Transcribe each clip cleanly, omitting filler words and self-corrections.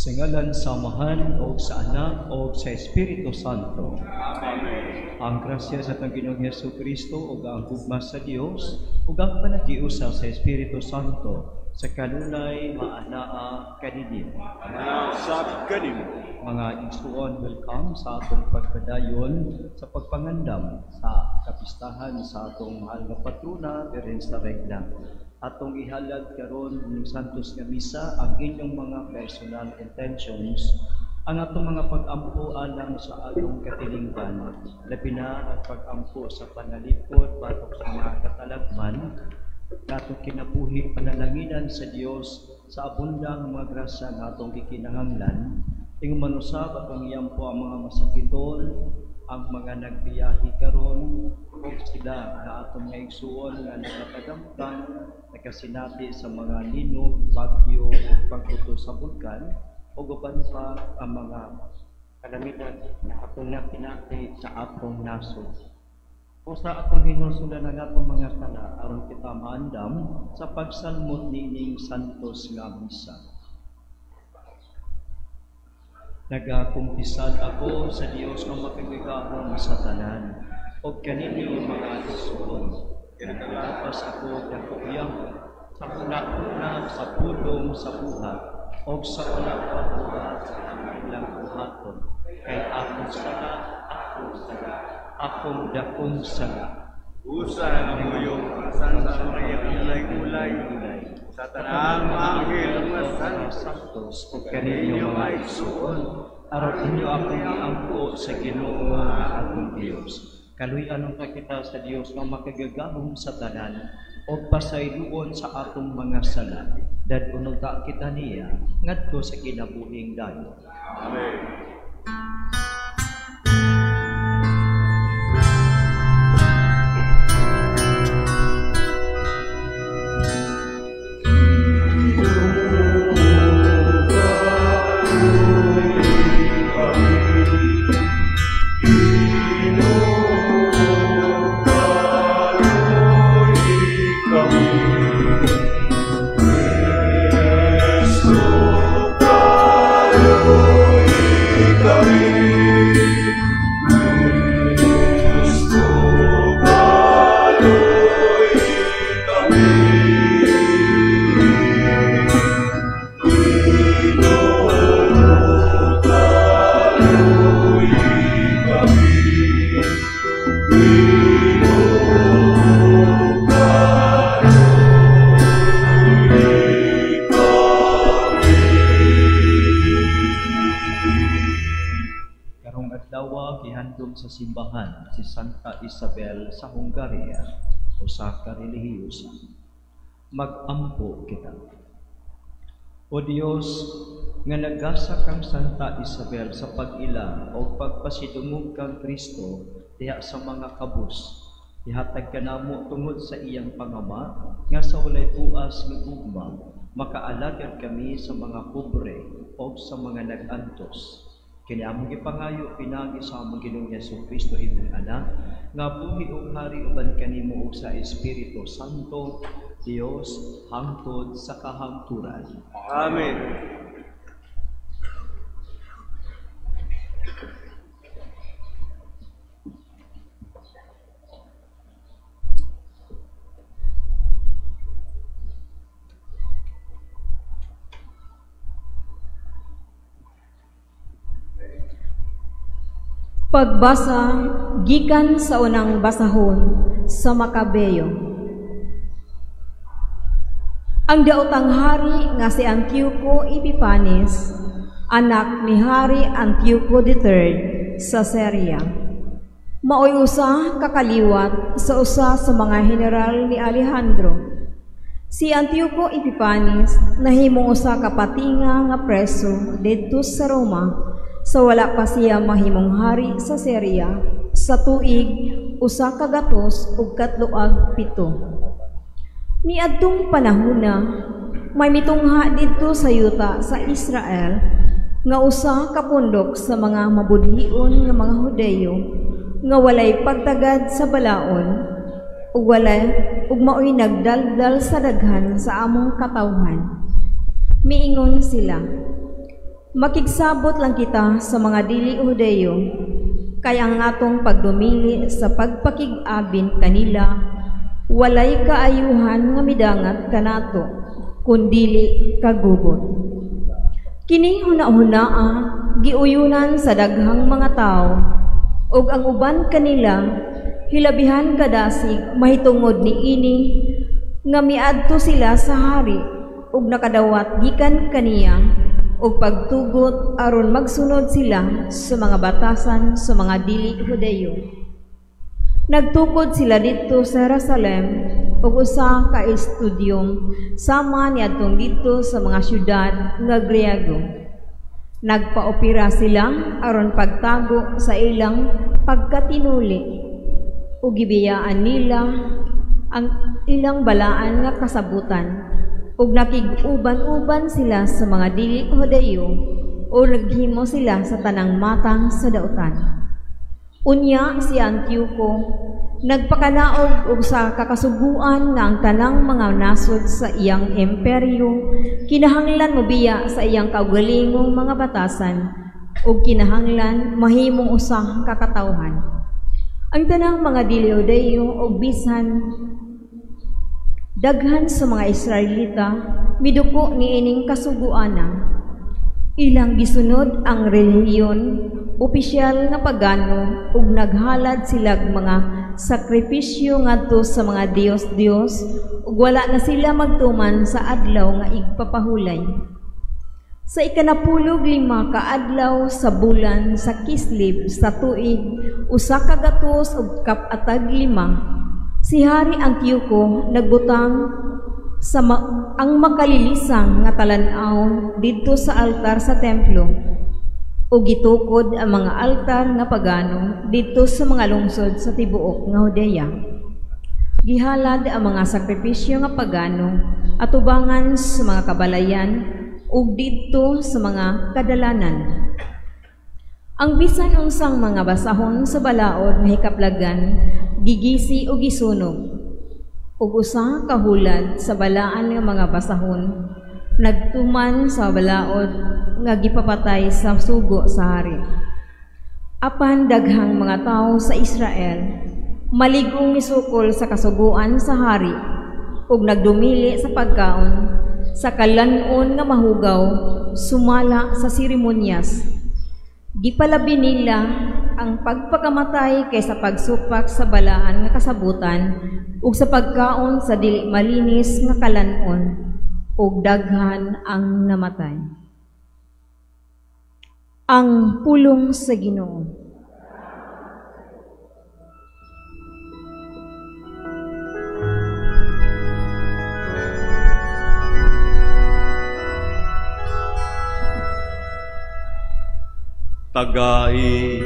Sa ngalan sa Amahan o sa Anak o sa Espiritu Santo. Amen. Ang grasya sa atong Ginoong Hesus Kristo ug ang gugma sa Dios ug ang panagiusa sa Espiritu Santo sa kanunay maanaa kaninyo. Usab kanimo. Mga igsuon, welcome sa atong pagpadayon sa pagpangandam sa kapistahan sa atong mahal nga patrona, Birhen sa Regla. Atong ihalad karon ning Santos nga Misa ang inyong mga personal intentions, ang atong mga pag-ampo alang sa atong katilingban, labi na ang pag-ampo sa panalipod batok sa mga katalagman, atong kinabuhi panalanginan sa Dios sa abundang mga grasya nga atong gikinahanglan. Ingon man usab atong iampo ang mga masakiton, ang mga nagbiyahe karon, ug sila nga atong mga igsuon nga nagkatagamtan, nakasinati sa mga linog, bagyo ug pagbuto sa bulkan, ug uban pa ang mga kalamidad na atong nakinati sa atong nasod. O sa atong hinulsulan ang atong mga sala aron kita maandam sa pagsalmot niining Santos nga Misa. Nagakumpisal ako sa Dios nga makagagahom sa tanan ug kaninyo mga igsoon. Nagalapas ako dakuyang sa huna-huna, sa pulong, sa buhat ug sa wala pagbuhat sa ilang buhaton. Kay akong sala, akong sala, akong dakong sala. Usa nga muyong ang Santa Maria ulay-ulay sa tanang mga anghel ug mga santos Santos ug kaninyo mga igsoon, aron inyo akong iampo sa Ginoo nga atong Dios. Kaluy-anon ka kita sa Dios nga makagagahom sa tanan ug pasayloon sa atong mga sala. Dad-on ta kita niya ngadto sa kinabuhing dayon. Amen. Sa simbahan si Santa Isabel sa Hungaria, usa ka relihiyosa. Mag-ampo kita. O Dios, nga nagasa kang Santa Isabel sa pag-ila o pagpasidungog kang Kristo diha sa mga kabus, ihatag kanamo tungod sa iyang pangama nga sa walay puas nga gugma, makaalagad kami sa mga pobre o sa mga nag-antos. Kini among gipangayo pinaagi sa among Ginoong Hesus Kristo imong anak nga buhi ug hari uban kanimo ug sa Espiritu Santo, Dios hangtod sa kahangturan. Amen. Pagbasa gikan sa unang basahon sa Makabeyo. Ang daotang hari nga si Antioco Epifanes, anak ni Hari Antioco III sa Syria, maoy usa ka kaliwat sa usa sa mga general ni Alejandro. Si Antioco Epifanes nahimong usa ka patinga nga preso didto sa Roma sa wala pa siya mahimong hari sa Syria sa tuig 137. Niadtong panahona, may mitungha didto sa yuta sa Israel nga usa ka pundok sa mga mabudhion nga mga Hudeyo nga walay pagtagad sa balaon ug walay ug maoy nagdaldal sa daghan sa among katawhan. Miingon sila, Makigsabot lang kita sa mga dili Hudeyo, kay ang atong pagdumili sa pagpakig-abin kanila walay kaayuhan nga midangat kanato, kundili kagubot. Kining hunahunaa giuyunan sa daghang mga tawo, ug ang uban kanila hilabihan kadasig mahitungod niini nga miadto sila sa hari ug nakadawat gikan kaniya og pagtugot aron magsunod sila sa mga batasan sa mga dili Hudeyo. Nagtukod sila didto sa Jerusalem ug usa ka estudyong sama niadtong didto sa mga syudad nga Griego. Nagpaopera sila aron pagtago sa ilang pagkatinuli ug gibiyaan nila ang ilang balaan nga kasabutan ug nakig-uban-uban sila sa mga dili Hudeyo o naghimo sila sa tanang matang sa dautan. Unya si Antioco nagpakanaog og sa kakasuguan nga ang tanang mga nasod sa iyang imperyo kinahanglan mobiya sa iyang kaugalingong mga batasan ug kinahanglan mahimong usa ka katawhan. Ang tanang mga dili Hudeyo og bisan daghan sa mga Israelita miduko niining kasuguana. Ilang gisunod ang relihiyon opisyal nga pagano ug naghalad silag mga sakripisyo ngadto sa mga diyos-diyos ug wala na sila magtuman sa adlaw nga igpapahulay. Sa 15 ka adlaw sa bulan sa Kislib sa tuig 145, si Hari Antioco nagbutang sa ang makalilisang nga talan-aw didto sa altar sa templo ug gitukod ang mga altar nga pagano didto sa mga lungsod sa tibuok nga Judea. Gihalad ang mga sakripisyo nga pagano atubangan sa mga kabalayan ug didto sa mga kadalanan. Ang bisan unsang mga basahon sa balaod nga hikaplagan gigisi o gisunog, ug usa ka hulad sa balaan nga mga basahon nagtuman sa balaod nga gipapatay sa sugo sa hari. Apan daghang mga tawo sa Israel maligong misukol sa kasuguan sa hari ug nagdumili sa pagkaon sa kalan-on nga mahugaw sumala sa seremonyas. Gipalabi nila ang pagpakamatay kaysa pagsupak sa balaan nga kasabutan ug sa pagkaon sa dili malinis nga kalan-on, ug daghan ang namatay. Ang pulong sa Ginoo. Tagai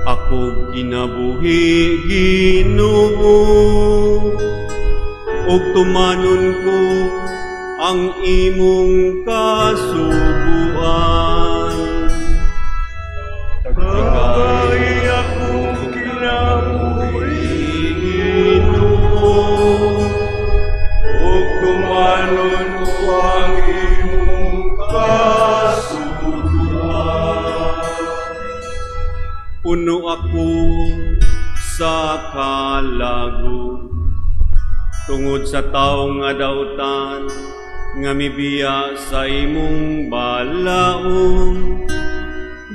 ako kinabuhi, Ginoo, ug tumanon ko ang imong kasuguan. Tagai ako kinabuhi, Ginoo, ug tumanon ko ang imong kasuguan. Puno ako sa kalago tungod sa tawo nga dautan nga mibiya sa imong balaod.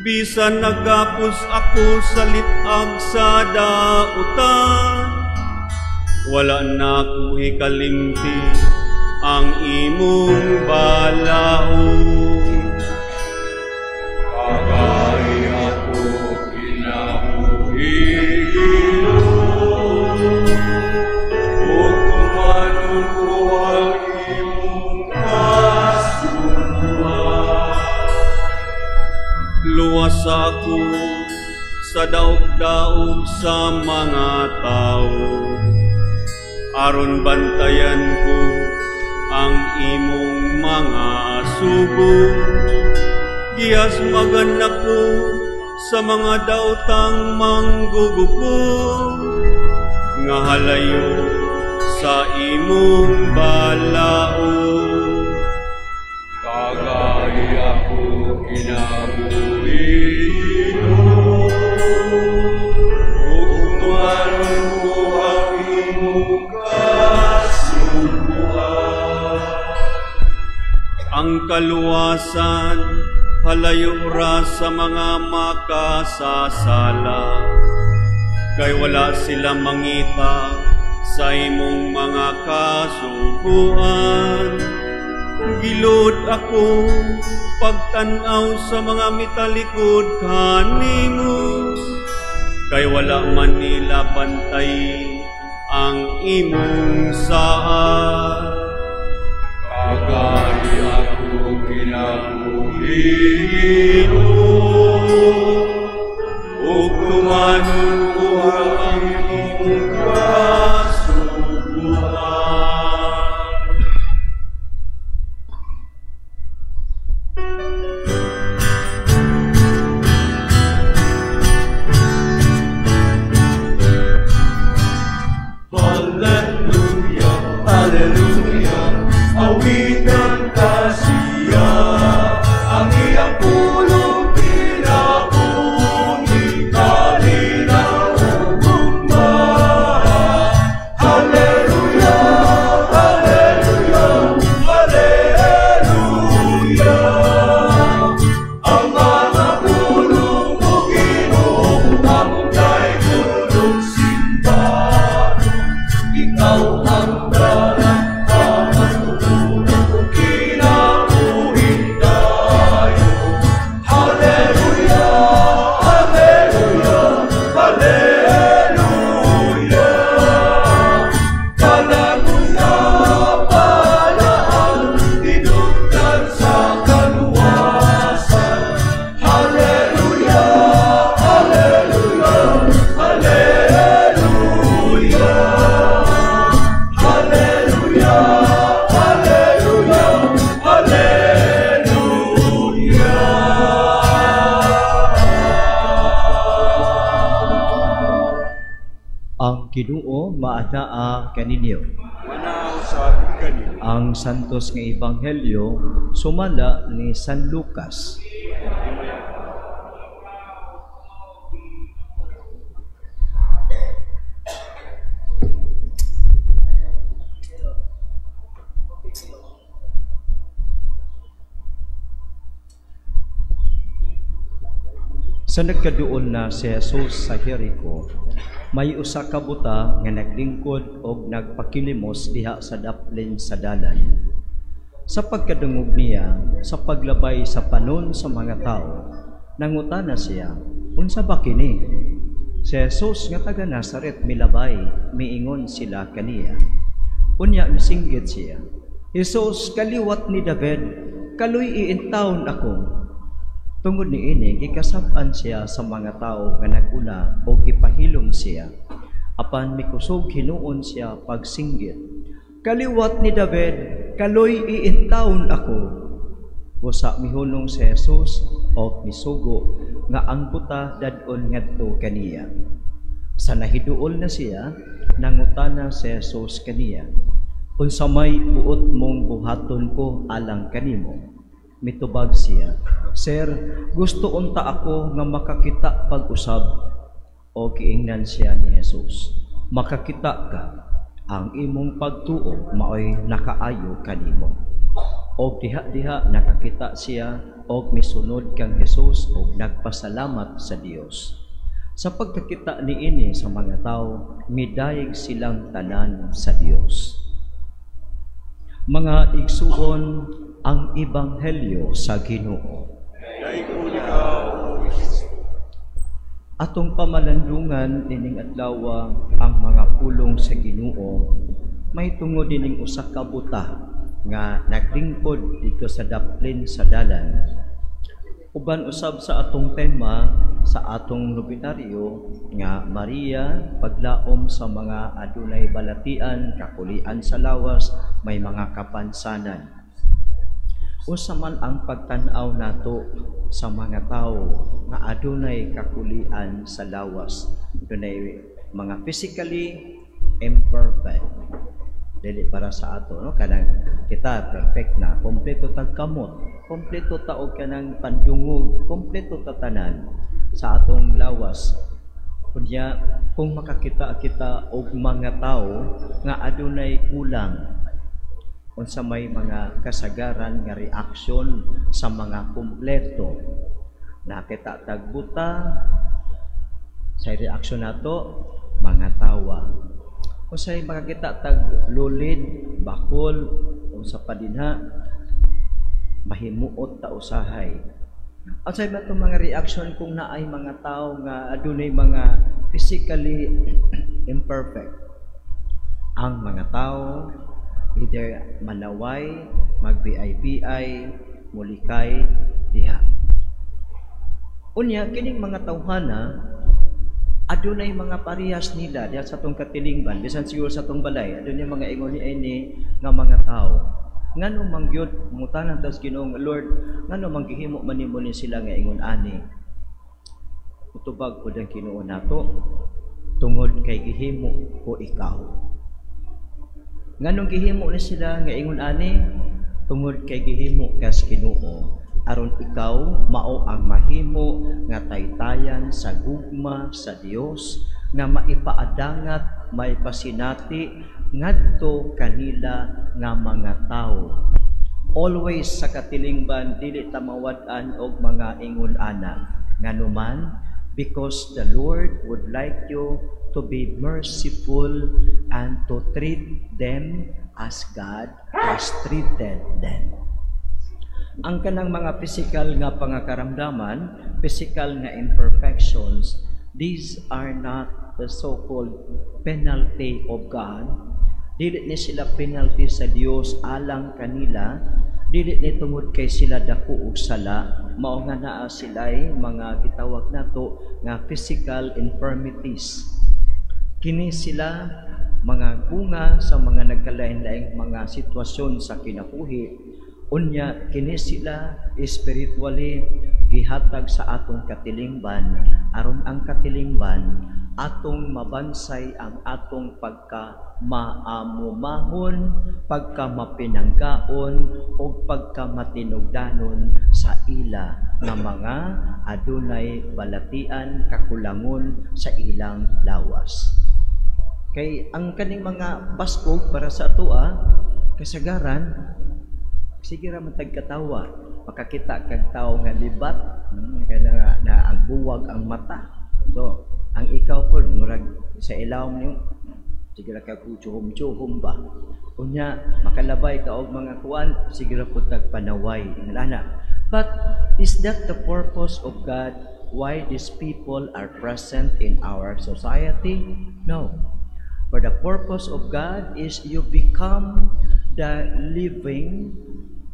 Bisan nagapos ako sa litag sa dautan, wala na ko hikalimti ang imong balaod. Tagai ako kinabuhi, Ginoo, ug tumanon ko ang imong kasuguan. Luwas ako sa daog-daog sa mga tao, aron bantayan ko ang imong mga sugo. Gihasmagan ako sa mga daotang manggugupo nga halayo sa imong balaod. Tagai Tagai ako kinabuhi, Ginoo, ug tumanon ko ang imong kasuguan. Ang kaluwasan halayo ra sa mga makasasala, kay wala sila mangita sa imong mga kasuguan. Gilod ako pagtan-aw sa mga mitalikod kanimo, kay wala man nila bantay ang imong saad. Tagai ako kinabuhi, Ginoo, ug tumanon ko ang imong kasuguan. Hallelujah, hallelujah, awitan ka siya, ang iyang pulong pinapuni, kalinaw ug gugma. Hallelujah, hallelujah, hallelujah. Ang mga pulong mo, Ginoo, among daygon ug simbahon. Ikaw ang dalan, kamatuoran ug kinabuhing dayon. Hallelujah, hallelujah, hallelujah. Kalanguna balaan, hinugdan sa kaluwasan. Hallelujah, hallelujah, hallelujah. Hallelujah, hallelujah, hallelujah. Ang Ginoo maanaa kaninyo. Manaw sa kanino. Ang Santos nga Ebanghelyo sumala ni San Lucas. Sa nagkaduol na si Jesus sa Jericho, may usa ka buta nga naglingkod og nagpakilimos diha sa daplin sa dalan. Sa pagkadungog niya sa paglabay sa panon sa mga tawo, nangutana siya, "Unsa ba kini?" Si Jesus nga taga Nazaret milabay, miingon sila kaniya. Unya misinggit siya, "Jesus, kaliwat ni David, kaluy iintawon ako." Tungod niini gikasab-an siya sa mga tawo nga naguna o gipahilom siya. Apan mikusog hinuon siya pagsinggit, "Kaliwat ni David, kaloy iintawon ako." Busa mihunong si Jesus og misugo nga ang buta dad-on ngadto kaniya. Sa nahiduol na siya, nangutana si Jesus kaniya, "Unsa may buot mong buhaton ko alang kanimo?" Mitubag siya, "Sir, gusto unta ako nga makakita pag-usab." O giingnan siya ni Jesus, "Makakita ka, ang imong pagtuo maoy nakaayo kanimo." Og diha-diha nakakita siya og misunod kang Jesus og nagpasalamat sa Dios. Sa pagkakita niini sa mga tawo, midayeg silang tanan sa Dios. Mga igsuon, ang Ebanghelyo sa Ginoo. Daigong ikaw, Kristo. Atong pamalandungan nining adlaw ang mga pulong sa Ginoo, may tungod dining usa ka buta nga naglingkod dito sa daplin sa dalan. Uban usab sa atong tema sa atong nobenaryo nga Maria paglaom sa mga adunay balatian, kakulian sa lawas, may mga kapansanan. Unsa man ang pagtan-aw nato sa mga tawo nga adunay kakulian sa lawas, adunay mga physically imperfect. Dili para sa ato, no? Kanang kita perfect na, kompleto tag kamot. Kompleto ta og kanang pandungog, kompleto ta tanan sa atong lawas. Kunya kung makakita kita og mga tawo nga adunay kulang, unsa may mga kasagaran nga reaksyon sa mga kumpleto? Nakita tag buta, sa reaksyon nato, mga tawa. Unsay makakita tag lulid, bakol, unsa pa dinha, mahimuot ta usahay. Unsay ba itong mga reaksyon kung naay mga tao nga adunay mga physically imperfect? Ang mga tao either manaway, mag-BIBI, mulikay diha. Unya kining mga tawhana, adunay mga parehas nila diha sa atong katilingban, bisan siguro sa atong balay, adunay mga ingon ni ini nga mga tao. Ngano man gyud, mangutana tas Ginoo, "Lord, ngano man gihimo man nimo ni sila nga ingon ani?" Utubag pud ang Ginoo nato, "Tungod kay gihimo ko ikaw." Nganong gihimo ni sila nga ingon ani? Tungod kay gihimo kas Ginoo aron ikaw mao ang mahimo nga taytayan sa gugma sa Dios nga maipaadangat, maipasinati ngadto kanila nga mga tawo. Always sa katilingban, dili ta mawad-an og mga ingon ana. Nganuman, because the Lord would like you to be merciful and to treat them as God has treated them. Ang kanang mga physical nga pangakaramdaman, physical nga imperfections, these are not the so-called penalty of God. Dili ni sila penalty sa Dios alang kanila, dili ni tungod kay sila dako og sala, mao nga naa sila'y mga gitawag nato nga physical infirmities. Kini sila mga bunga sa mga nagkalain-laing mga sitwasyon sa kinabuhi. Unya kini sila spiritually gihatag sa atong katilingban aron ang katilingban atong mabansay ang atong pagka maamumahon, pagka mapinanggaon o pagka matinugdanon sa ila nga mga adunay balatian, kakulangon sa ilang lawas. Kay ang kaning mga baskog para sa atoa, kasagaran sige ra man tagkatawa, makakita kag tawo nga libat, kay na ang buwag ang mata. So, ang ikaw po murag sa ilawom niyo, sige ra kag chuhum-chuhum ba. Unya makalabay ka og mga kuan, sige ra pud tag panaway ingana. But is that the purpose of God why these people are present in our society? No. For the purpose of God is you become the living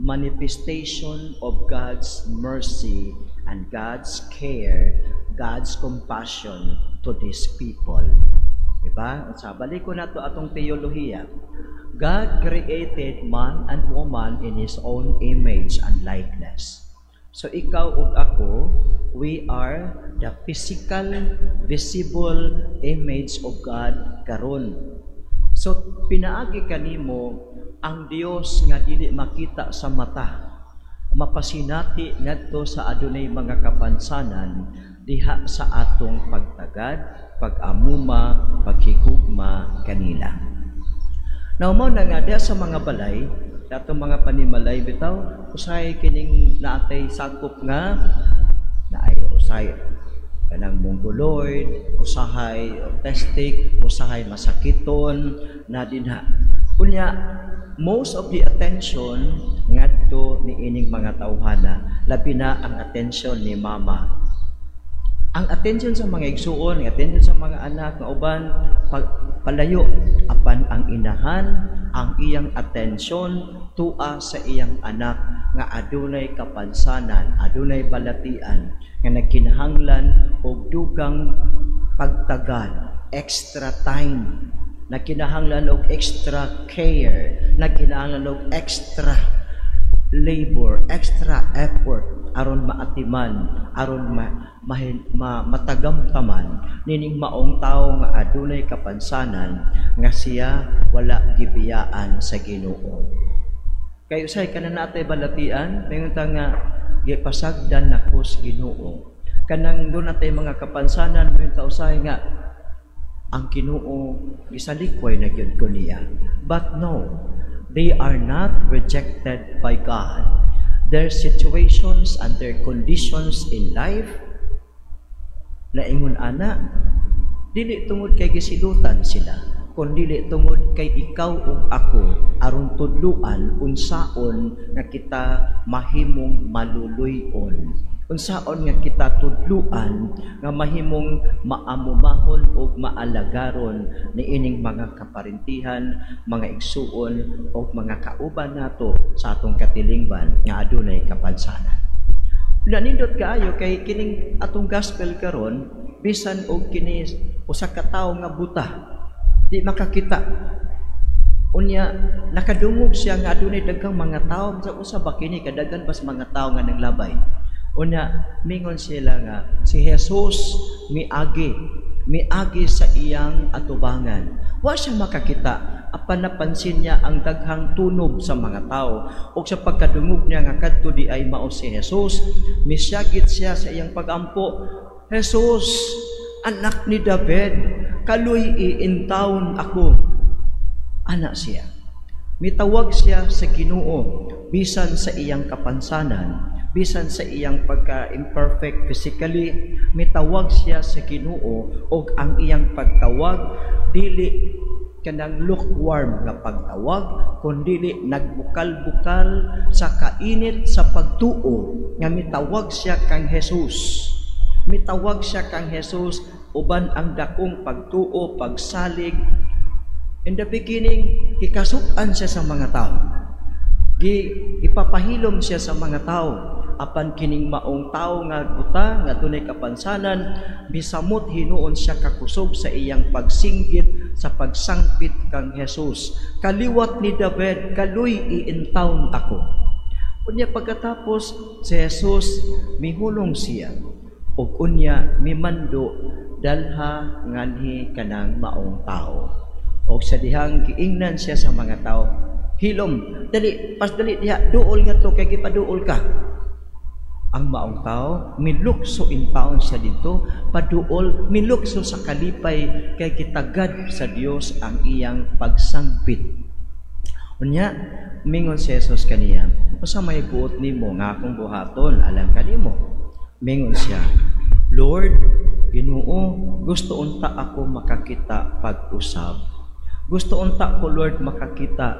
manifestation of God's mercy and God's care, God's compassion to these people. Diba? Sa balik ko na to atong teolohiya. God created man and woman in His own image and likeness. So ikaw ug ako, we are the physical, visible image of God karon. So pinaagi kanimo ang Dios nga dili makita sa mata, mapasinati ngadto sa adunay mga kapansanan diha sa atong pagtagad, pag-amuma, paghigugma kanila. Now mao na nga diha sa mga balay, sa atong mga panimalay bitaw, usahay kining naatay sakop nga naay usahay kanang mongoloid, usahay autistic, usahay masakiton na dinha. Unya most of the attention ngadto ni ining mga tawhana, labi na ang attention ni mama. Ang attention sa mga igsuon, ang attention sa mga anak nga uban palayo, apan ang inahan, ang iyang attention tua sa iyang anak nga adunay kapansanan, adunay balatian nga nagkinahanglan og dugang pagtagal, extra time, nagkinahanglan og extra care, nagkinahanglan og extra labor, extra effort aron maatiman, aron matagamtaman nining maong tawo nga adunay kapansanan nga siya wala gibiyaan sa Ginoo. Kay usay kanang natay balatian, mingon ta nga gipasagdan nako sa Ginoo. Kanang duna tay mga kapansanan, mingon ta usahay nga ang Ginoo gisalikway na gyud ko niya. But no, they are not rejected by God. Their situations and their conditions in life na ingon ana, dili tungod kay gisilutan sila, kundi tungod kay ikaw ug ako aron tudluan unsaon nga kita mahimong maluluy-on, unsaon nga kita tudluan nga mahimong maamumahon ug maalagaron niining mga kaparintihan, mga igsuon ug mga kauban nato sa atong katilingban nga adunay kapansanan. Nanindot kaayo kay kining atong gospel karon, bisan og kini usa ka tawo nga buta, di makakita. Unya nakadungog siya nga adunay daghang mga tawo. Sa usa ba kini kadaghan bas mga tawo nga nanglabay. Unya mingon sila nga si Jesus miagi, miagi sa iyang atubangan. Wa siya makakita, apan napansin niya ang daghang tunob sa mga tao. Ug sa pagkadungog niya nga kadto di ay mao si Jesus, misyagit siya sa iyang pagampo, "Jesus, anak ni David, kaluy-i intawon ako." Ana siya. Mitawag siya sa Ginoo bisan sa iyang kapansanan, bisan sa iyang pagka-imperfect physically, mitawag siya sa Ginoo og ang iyang pagtawag dili kanang lukewarm nga pagtawag, kundili nagbukal-bukal sa kainit sa pagtuo nga mitawag siya kang Jesus. Mitawag siya kang Jesus uban ang dakong pagtuo, pagsalig. In the beginning, gikasuk-an siya sa mga tao. Ipapahilom siya sa mga tao. Apan kining maong tao nga buta, nga dunay kapansanan, bisamot hinuon siya kakusog sa iyang pagsinggit, sa pagsangpit kang Jesus, "Kaliwat ni David, kaluy-i intawon ako." Unya pagkatapos, si Jesus mihulong siya ug unya mimando, "Dalha nganhi kanang maong tao." Og sa dihang giingnan siya sa mga tao, "Hilom, dali, pasdali diha, duol nga to kay gipaduol ka." Ang maong tao milukso intawon siya dito, paduol, milukso sa kalipay kay kitagad sa Dios ang iyang pagsangpit. Unya mingon si Jesus kaniya, "Usa may buot nimo nga akong buhaton alang kanimo?" Mingon siya, "Lord, Ginoo, gusto unta ako makakita pag-usab. Gusto unta ko, Lord, makakita.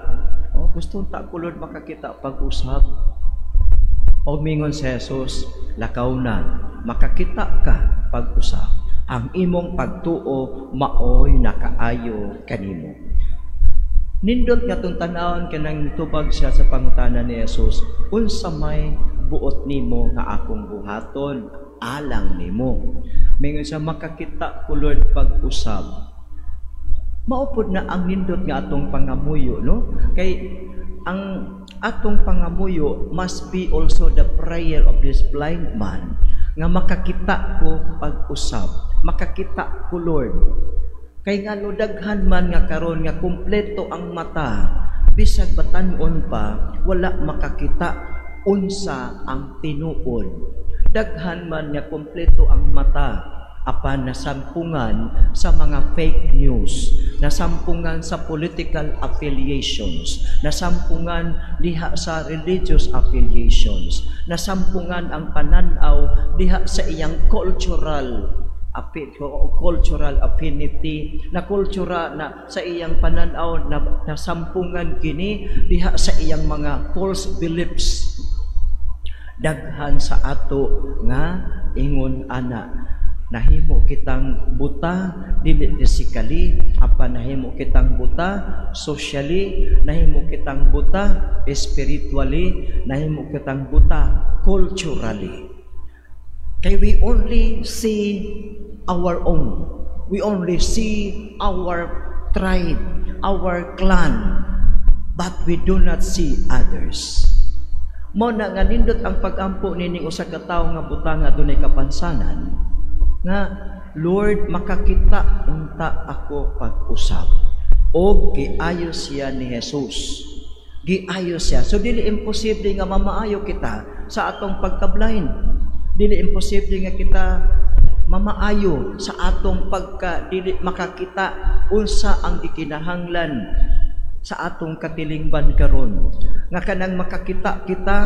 Oh, gusto unta ko, Lord, makakita pag-usab." O mingon si Jesus, "Lakaw na, makakita ka pag-usab. Ang imong pagtuo maoy nakaayo kanimo." Nindot nga tong tan-awon kanang tubag siya sa pangutana ni Jesus, "Unsa may buot nimo nga akong buhaton alang nimo?" Mingon siya, "Makakita ko, Lord, pag-usab." Mao pod na ang nindot nga atong pangamuyo, no? Kay ang atong pangamuyo must be also the prayer of this blind man nga makakita ko pag-usab, makakita ko, Lord. Kay nga daghan man nga karon nga kumpleto ang mata, bisag batan-on pa, wala makakita unsa ang tinuod. Daghan man nga kumpleto ang mata, apan nasampungan sa mga fake news, nasampungan sa political affiliations, nasampungan diha sa religious affiliations, nasampungan ang pananaw diha sa iyang cultural affinity na kultura na sa iyang pananaw na nasampungan kini diha sa iyang mga false beliefs. Daghan sa ato nga ingon ana, nahimo kitang buta, dili physically, apan nahimo kitang buta socially, nahimo kitang buta spiritually, nahimo kitang buta culturally, kay we only see our own, we only see our tribe, our clan, but we do not see others. Mao na nga nindot ang pagampo nining usa ka tawo nga buta nga dunay kapansanan nga, "Lord, makakita unta ako pag-usab." Og giayo siya ni Jesus. Giayo siya. So dili imposible nga mamaayo kita sa atong pagka-blind. Dili imposible nga kita mamaayo sa atong pagka dili makakita unsa ang gikinahanglan sa atong katilingban karon. Nga kanang makakita kita,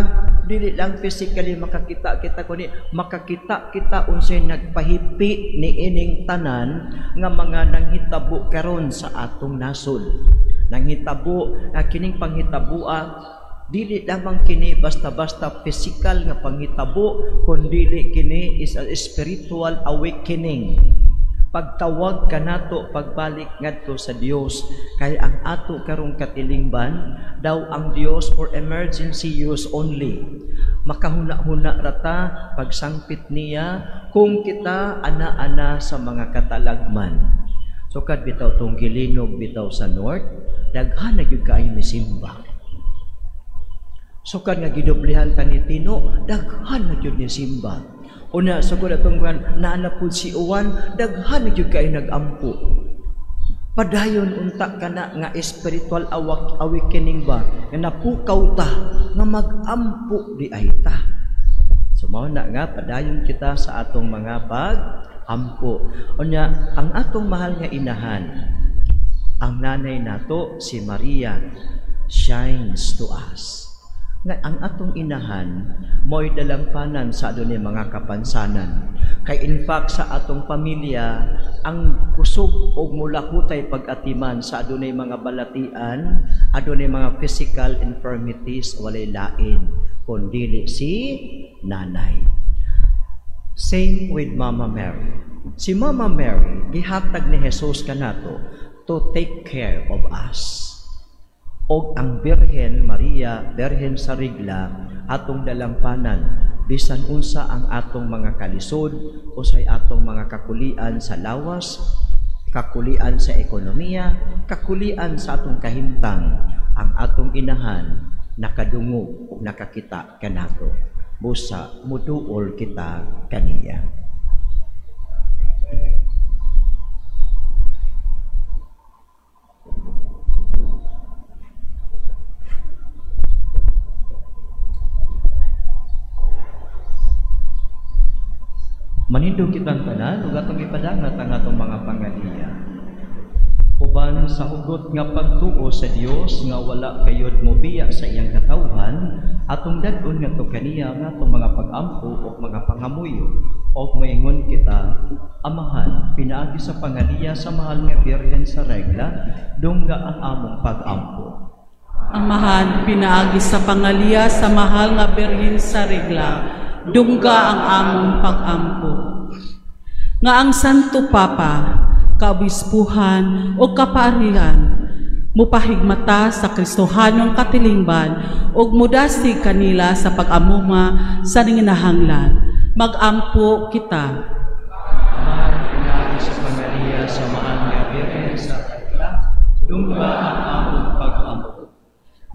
dili lang physically makakita kita, kundi makakita kita unsay nagpahipi niining tanan nga mga nanghitabo karon sa atong nasod. Nanghitabo nga kining panghitaboa dili lamang kini basta-basta physical nga panghitabo, kundi kini is a spiritual awakening. Pagtawag kanato pagbalik ngadto sa Dios, kay ang ato karong katilingban daw ang Dios for emergency use only. Makahuna-huna rata pagsangpit niya kung kita ana-ana sa mga katalagman. Sukad bitaw tong gilinog bitaw sa north, daghan na gyud kaayo misimba. Sukad nga gidoblihan ta ni Tino, daghan na gyud ni simba. Una, sukad atong naa pud si Uwan, daghan na gyud kaayo nagampo. Padayon unta kana nga spiritual awakening ba, nga napukaw ta, nga magampo di ay ta. So mao na nga padayon kita sa atong mga pag-ampo. Unya, ang atong mahal nga inahan, ang nanay nato si Maria, shines to us. Nga ang atong inahan mo'y dalampanan sa adunay mga kapansanan. Kay in fact sa atong pamilya, ang kusog og mulakutay pag-atiman sa adunay mga balatian, adunay mga physical infirmities, walay lain kundili si nanay. Same with Mama Mary. Si Mama Mary gihatag ni Jesus kanato to take care of us. Og ang Birhen Maria, Birhen sa Regla, atong dalampanan, bisan unsa ang atong mga kalisod, usay atong mga kakulian sa lawas, kakulian sa ekonomiya, kakulian sa atong kahimtang, ang atong inahan nakadungog ug nakakita kanato. Busa muduol kita kaniya. Manindog kitang tanan ug atong ipadangat ang atong mga pangaliya. Uban sa hugot nga pagtuo sa Dios nga wala kayod mobiya sa iyang katawhan, atong dad-on ngadto kaniya nga atong mga pag-ampo ug mga pangamuyo, ug moingon kita, Amahan, pinaagi sa pangaliya sa mahal nga Birhen sa Regla, dungga ang among pag-ampo. Amahan, pinaagi sa pangaliya sa mahal nga Birhen sa Regla, dungga ang among pag-ampo. Nga ang Santo Papa, kaobispuhan o kapaarihan, mupahigmata sa Kristohanong katilingban ug mudasig kanila sa pag-amuma sa nanginahanglan. Mag-ampo kita. Amahan, pinaagi sa pangaliya sa mahal nga Birhen sa Regla, dungga ang among pag-ampo.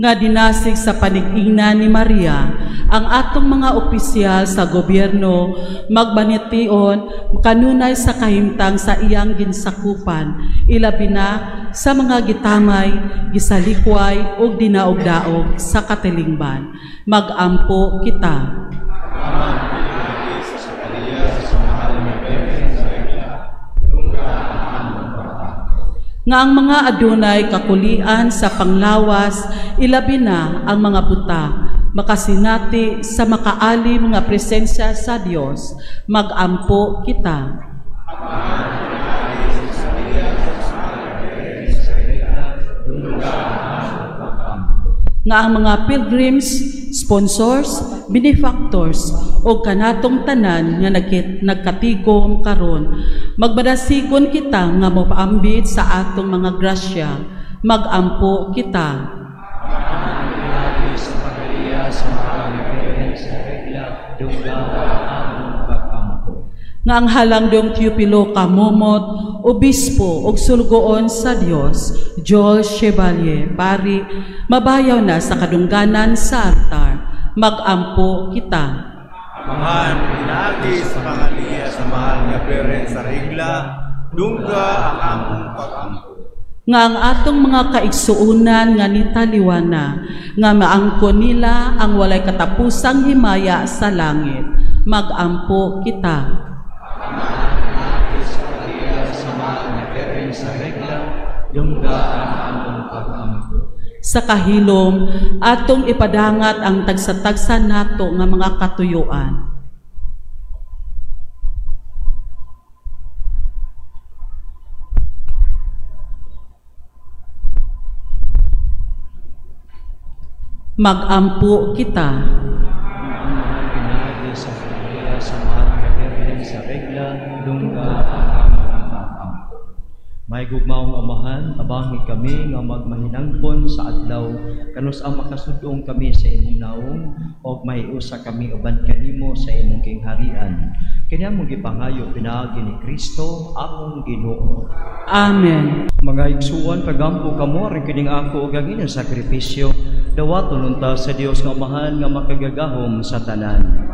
Nga dinasig sa panigina ni Maria ang atong mga opisyal sa gobyerno magbanitiyon kanunay sa kahimtang sa iyang ginsakupan, ilabi na sa mga gitamay, gisalikway ug dinaog-daog sa katilingban. Magampo kita. Nga ang mga adunay kakulian sa panglawas, ilabi na ang mga buta, makasinati sa makaalim nga presensya sa Dios. Magampo kita. Nga ang mga pilgrims, sponsors, benefactors o kanatong tanan nga nagkatigom karon, magmadasigon kita nga mopaambit sa atong mga grasya. Magampo kita. Nga ang halangdong Teopilo Camomot, obispo ug sulugoon sa Dios, Joel Chevalier, pari, mabayaw na sa kadungganan sa altar. Magampo kita. Amahan, pinaagi sa pangaliya sa mahal nga Birhen sa Regla, dungga ang among pag-ampo. Nga ang atong mga kaigsuonan nga nitaliwana, nga maangkon nila ang walay katapusang himaya sa langit. Magampo kita. Sa kahilom, atong ipadangat ang tagsa-tagsa nato nga mga katuyuan. Magampo kita. May gugmaong Amahan, abangi kami nga magmahinangkon sa adlaw kanus ang makasudong kami sa imong naong og mahiusa kami uban kanimo sa imong kingharian. Kini among gipangayo pinaagi ni Kristo among Ginoo. Amen. Mga igsuon, pagampo kamo aron kining ako ug ang inyong sakripisyo dawaton unta sa Dios nga Amahan nga makagagahom sa tanan.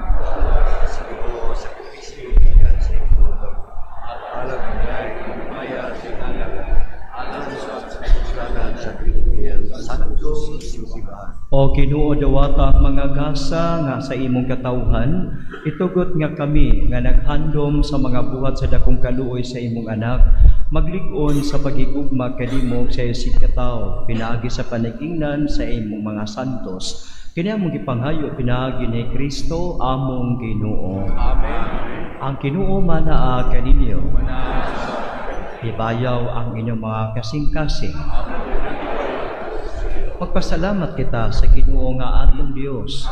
O Ginoo, dawata ang mga gasa nga sa imong katawhan, itugot nga kami nga naghandom sa mga buhat sa dakong kaluoy sa imong anak, maglig-on sa pagigugma kanimo sa isig katawo, pinaagi sa panigingnan sa imong mga santos. Kini among gipanghayo pinaagi ni Kristo among Ginoo. Amen. Ang Ginoo manaa kaninyo. Ibayaw ang inyong mga kasing-kasing. Magpasalamat kita sa Ginoo nga atong Dios.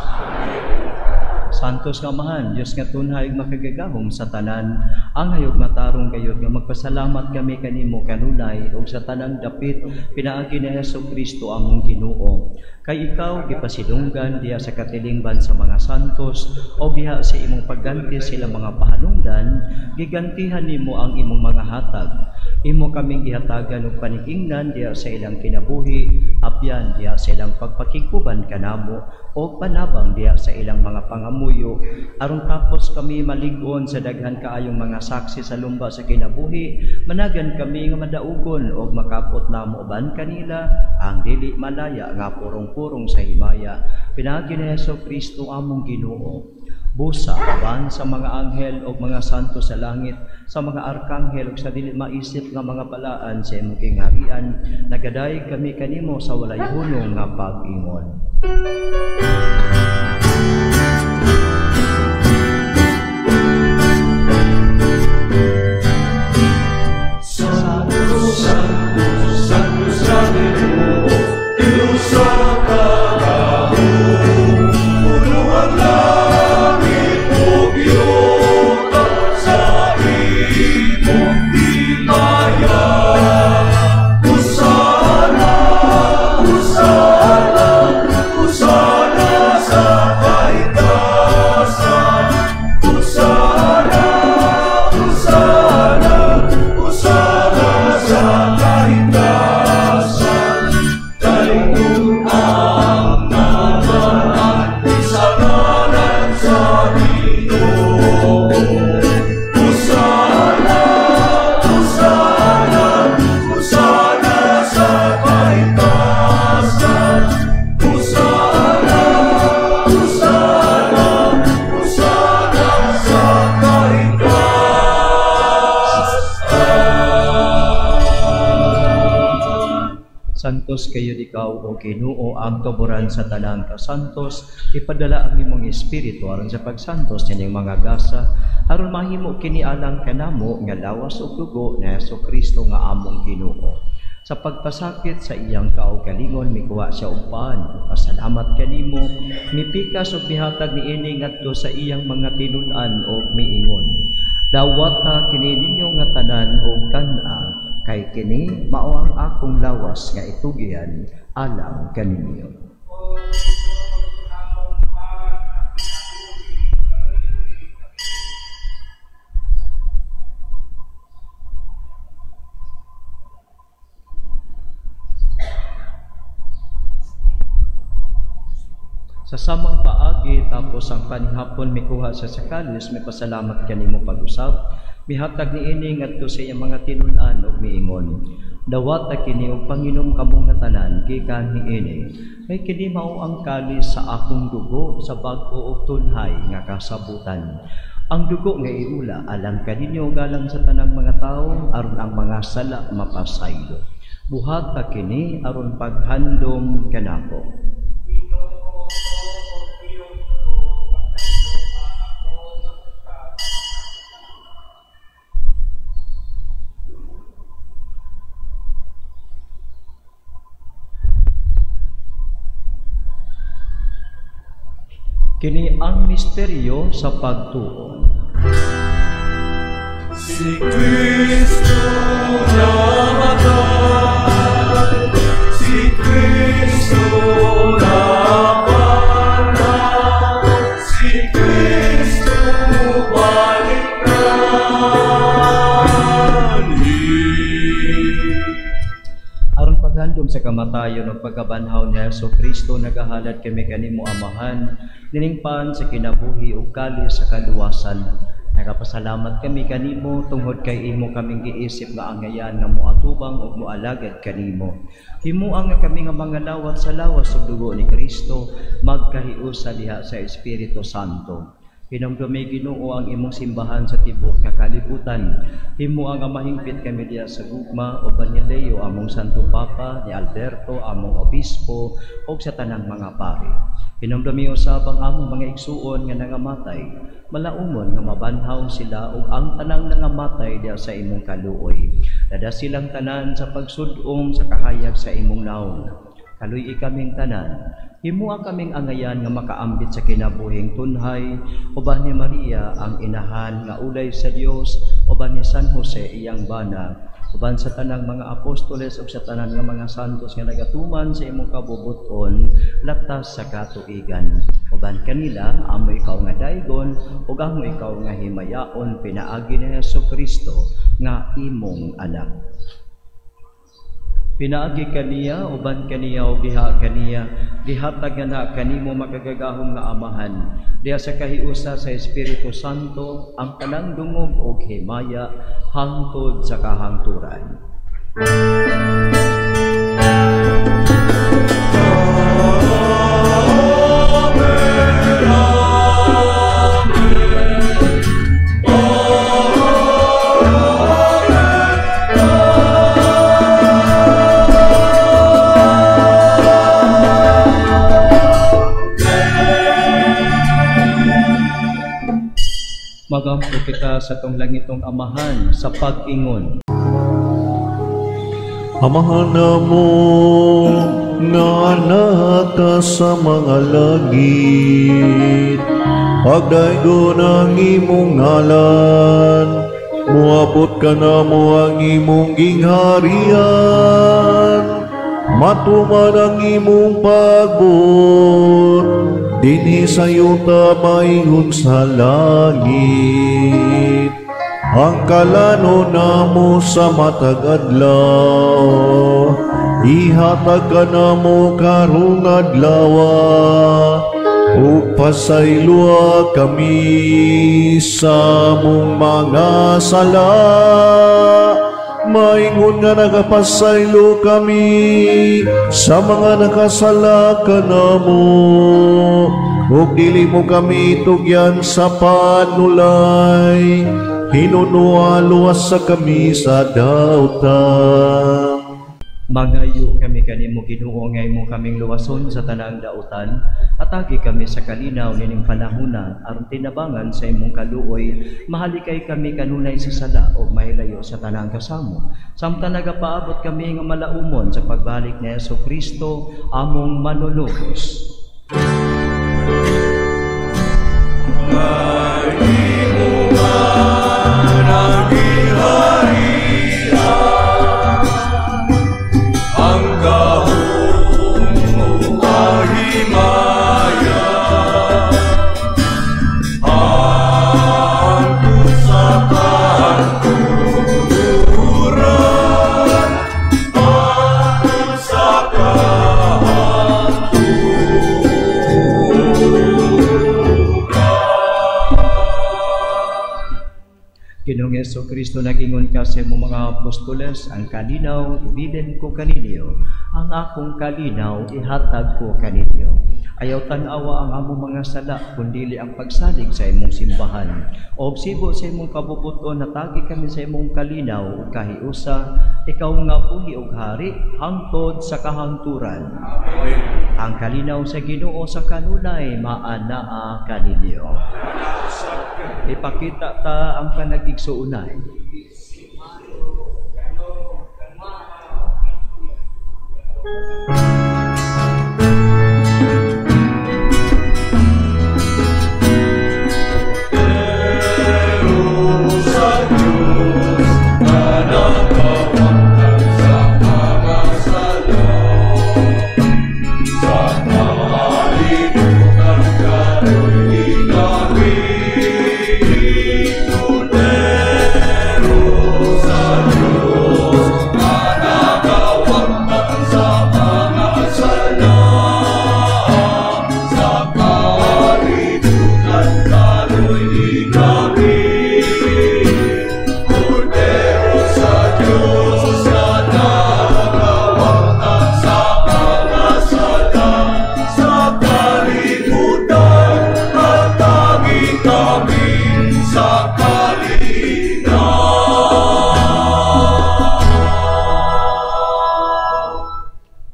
Santos nga Amahan, Dios nga tunhay makagagahom sa tanan, ang hayog matarong gayud nga magpasalamat kami kanimo kanunay ug sa tanang dapit pinaagi ni Hesus Kristo among Ginoo. Kay ikaw gipasidunggan diha sa katilingban sa mga santos o diha sa imong pagganti sila mga pahanungdan, gigantihan nimo ang imong mga hatag. Imo kaming gihatagan og panigingnan diha sa ilang kinabuhi, apyan diha sa ilang pagpakigkuban kanamo o panabang diha sa ilang mga pangamuyo, aron tapos kami malig-on sa daghan kaayong mga saksi sa lumba sa kinabuhi, managan kami nga madaugon og makapot namo uban kanila ang dili malaya nga purong-purong sa himaya pinaagi ni Hesus Kristo among Ginoo. Busa uban sa mga anghel o mga santo sa langit, sa mga arkanghel ug sa dili maisip nga mga balaan sa imong kingharian, nagaday kami kanimo sa walay hunong nga pag-ingon. Santo, Santo, Santo sa Ginoo, Dios sa kagahom, puno ang langit ug yuta sa imong himaya. Hosana, Hosana, Hosana sa kahitasan. Hosana, Hosana, Hosana sa kahitasan. Daigong ang nagaan sa ngalan sa Ginoo. Hosana, Hosana, Hosana sa kahitasan. Hosana, Hosana, Hosana sa kahitasan. Santos kayo ikaw o Ginoo ang tuboran sa tanang kasantos, ipadala ang imong espiritu aron sa pagsantos nining mga gasa, aron mahimo kini alang kanamo nga lawas ug dugo ni Hesus Kristo nga among Ginoo. Sa pagpasakit sa iyang kaugalingon mikuha siya og pan, pasalamat kanimo, mipikas ug mihatag niini ngadto sa iyang mga tinun-an ug miingon: Dawata kini ninyo nga tanan og kan-a, kay kini mao ang akong lawas nga itugian alang kaninyo. Sa samang paagi tapos ang panihapon mikuha siya sa kalis, may pasalamat kanimo pag-usab, mihatag niini ngadto sa iyang mga tinun-an ug miingon: Dawata kini og panginom kamong nga tanan gikan niini, kay kini mao ang kalis sa akong dugo sa bag-o ug tunhay nga kasabutan. Ang dugo nga iula alang kaninyo ug alang sa tanang mga tawo aron ang mga sala mapasaylo. Buhata kini aron paghandom kanako. Kini ang misteryo sa pagtuo. Si Kristo namatay, si Kristo napangaw, si Kristo balik nganhi. Aron paghandom sa kamatayon ug pagkabanhaw ni Hesus Kristo, nagahalad kami kanimo Amahan, niningpan sa kinabuhi ug kalis sa kaluwasan. Nagapasalamat kami kanimo tungod kay imo kaming giisip nga angayan nga moatubang ug moalagad kanimo. Himoa nga kami nga mga lawat sa lawas ug dugo ni Kristo magkahiusa diha sa Espiritu Santo. Hinumdumi Ginoo ang imong simbahan sa tibuok nga kalibutan. Himoa nga mahingpit kami diha sa gugma uban ni Leo among Santo Papa, ni Alberto among Obispo ug sa tanang mga pari. Hinumdumi usab ang among mga igsuon nga nangamatay, malaumon nga mabanhaw sila ug ang tanang nangamatay diha sa imong kaluoy. Dada silang tanan sa pagsud-ong sa kahayag sa imong naong. Kaluy-i kaming tanan, himoa kaming angayan nga makaambit sa kinabuhing tunhay, uban ni Maria ang inahan nga ulay sa Dios, uban ni San Jose iyang bana, uban sa tanang mga apostoles ug sa tanan nga mga santos nga nagatuman sa imong kabubuton latas sa katuigan. Uban kanila amo ikaw nga daygon ug amo ikaw nga himayaon pinaagi ni Hesus Kristo nga imong anak. Pinaagi kaniya, uban kaniya ug diha kaniya, gihatag na kanimo makagagahom nga Amahan, diha sa kahiusa sa Espiritu Santo ang tanang dungog ug himaya hangtod sa kahangturan. Magampo kita sa tong langitong Amahan sa pag-ingon. Amahan namo nga naka sa mga langit, pagdaygon ang imong ngalan, moabot ka namo ang imong gingharian, matuman ang imong pagbuot dinhi sa yuta maingon sa langit. Ang kalano namo sa matag adlaw, ihatag ka namo karong adlaw, ug pasayloa kami sa among mga sala, maingon nga nagapasaylo kami sa mga nakasala kanamo, ug dili mo kami tugyan sa panulay, hinunoa luwas sa kami sa dautan. Mangayo kami kanimo Ginoo nga imo kaming luwason sa tanang dautan, atagi kami sa kalinaw nining panahona aron tinabangan sa imong kaluoy, mahalikay kami kanunay sa sala ug mahilayo sa tanang kasamo. Samtang nagapaabot kami nga malaumon sa pagbalik ni Hesus Kristo among manunubos. Ginoong Hesukristo, nagingon ka sa imong mga apostoles, ang kalinaw ibilin ko kaninyo, ang akong kalinaw ihatag ko kaninyo. Ayaw tan-awa ang among mga sala, kundili ang pagsalig sa imong simbahan. Og sibo sa imong kabubuton, natagi kami sa imong kalinaw ug kahiusa, ikaw nga buhi ug hari hangtod sa kahangturan. Amen. Ang kalinaw sa Ginoo sa kanunay maanaa kaninyo. Ipakita ta ang panagigsuunay.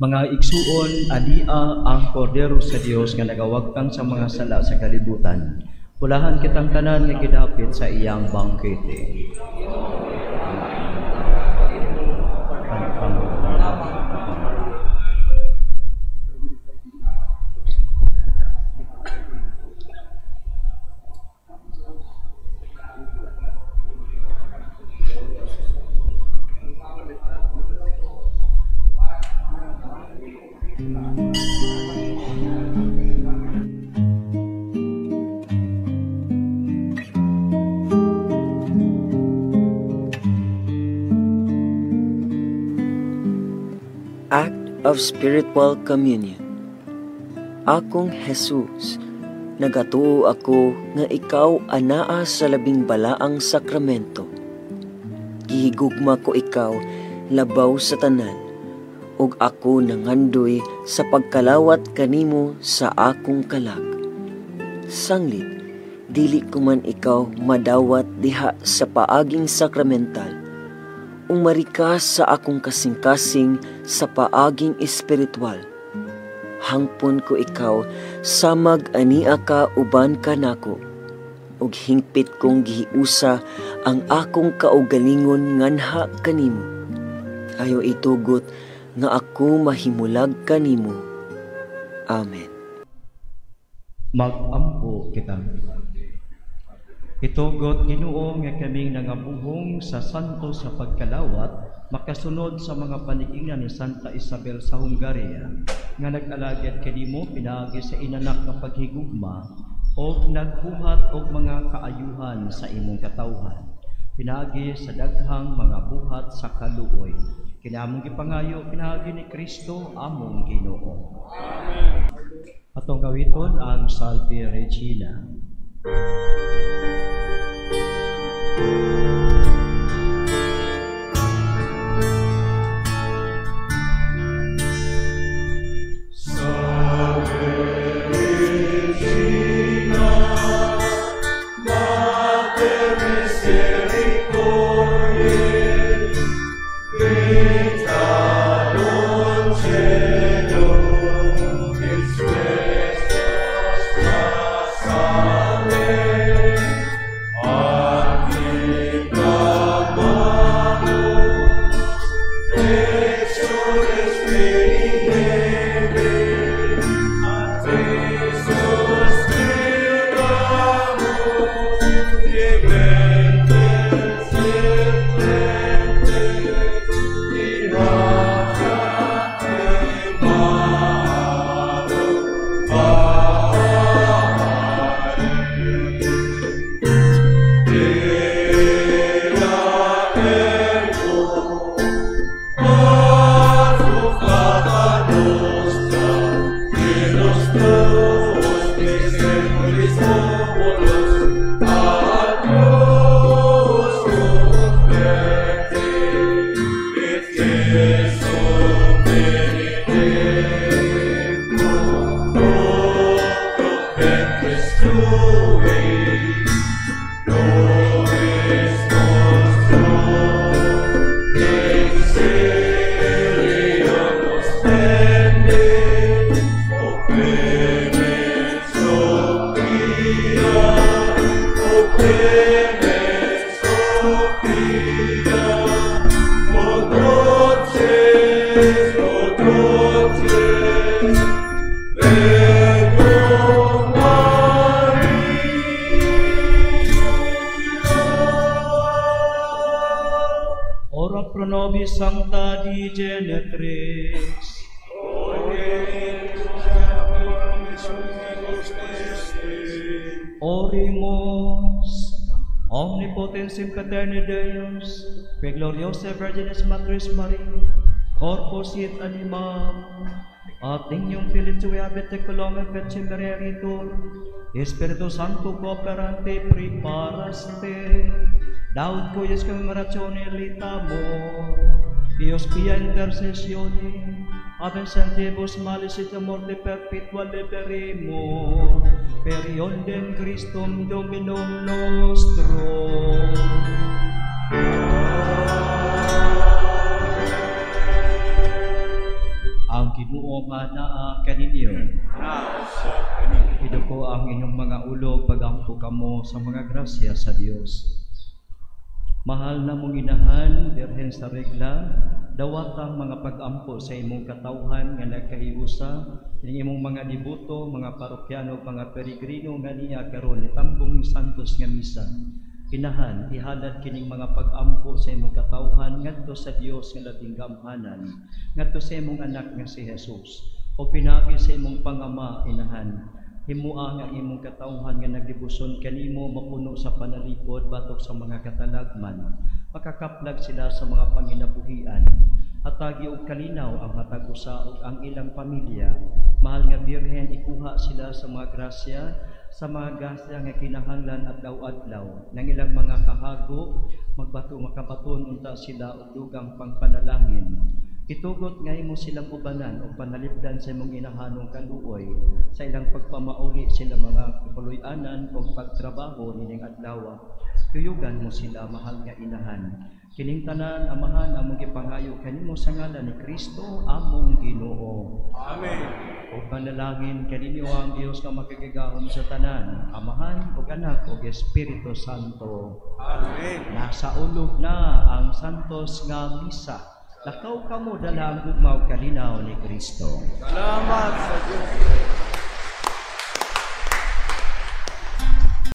Mga igsuon, alia ang kordero sa Dios nga nagawagtang sa mga sala sa kalibutan. Pulahan kitang tanan nga gidapit sa iyang bangkete. Act of Spiritual Communion. Akong Jesus, nagatuo ako nga ikaw anaa sa labing balaang sakramento. Gihigugma ko ikaw labaw sa tanan, ug ako nangandoy sa pagkalawat kanimo sa akong kalag. Sanglit, dili ko man ikaw madawat diha sa paaging sakramental, umarika sa akong kasing-kasing sa paaging espiritual. Hangpon ko ikaw, samag ania ka uban ka nako, ug hingpit kong gihiusa ang akong kaugalingon nganha kanimo. Ayaw itugot nga ako mahimulag kanimo. Amen. Mag-ampo kita. Itugot Ginoo nga kaming nangabuhong sa santo sa pagkalawat, makasunod sa mga panigingnan ni Santa Isabel sa Hungaria, nga nag-alagad kanimo pinaagi sa inanak nga paghigugma og nagbuhat og mga kaayuhan sa imong katawhan, pinaagi sa daghang mga buhat sa kaluoy. Kinamong gipangayo pinaagi ni Kristo among Ginoo. Amen. Atong gawiton ang Salve Regina. Salve Regina, Mater misericordiae, vita dulcedo, et spes nostra salus. O clemens Sophia, O dulcis, O dulcis, Virgo Maria. Ora pro nobis Sancta Dei Genetrix. Oremus. Omnipotens sempiterne Deus, qui gloriosa Virginis Matris Maria, corpus et animam, at inyong Filii habet colome percimereritur, Espiritu Sancto cooperante preparaste, Daud cuius commemorazione litamur, Ios pia intercessione, ab incentibus malis et morte perpetua liberemur, per iondem Christum Dominum nostrum. Ang Ginoo nga naa kaninyo. Iduko ang inyong mga ulo pagampo kamo sa mga grasya sa Dios. Mahal na mong inahan, Birhen sa Regla, dawatang mga pag-ampo sa imong katawhan nga nagkahiusa, ining imong mga deboto, mga parokyano, mga peregrino nga niya karon nitambong santos nga misa. Inahan, ihalad kining mga pag-ampo sa imong katawhan ngadto sa Dios nga labing gamhanan, ngadto sa imong anak nga si Jesus, o pinagi sa imong pangama, inahan. Himua nga imong katawhan nga nagdebuson kanimo mapuno sa panalipod batok sa mga katalagman. Makakaplag sila sa mga panginabuhian. Hatagi og kalinaw ang hatag usa ug ang ilang pamilya. Mahal nga Birhen, ikuha sila sa mga grasya, sa mga grasya nga kinahanglan adlaw-adlaw nang ilang mga kahago magbato makabaton unta sila og dugang pangpanalangin. Itugot nga imo silang ubanan o panalipdan sa imong inahanong kaluoy sa ilang pagpamauli sila mga kaluy-anan o pagtrabaho nining adlaw. Tuyugan mo sila, mahal nga inahan. Kining tanan, Amahan, among gipangayo kanimo sa ngalan ni Kristo among Ginoo. Amen. O panalangin kaninyo ang Dios nga makagagahom sa tanan, Amahan ug Anak ug Espiritu Santo. Amen. Nasa ulog na ang santos nga misa. Lakaw kamo dala ang gugma ug kalinaw ni Kristo. Salamat sa Diyos.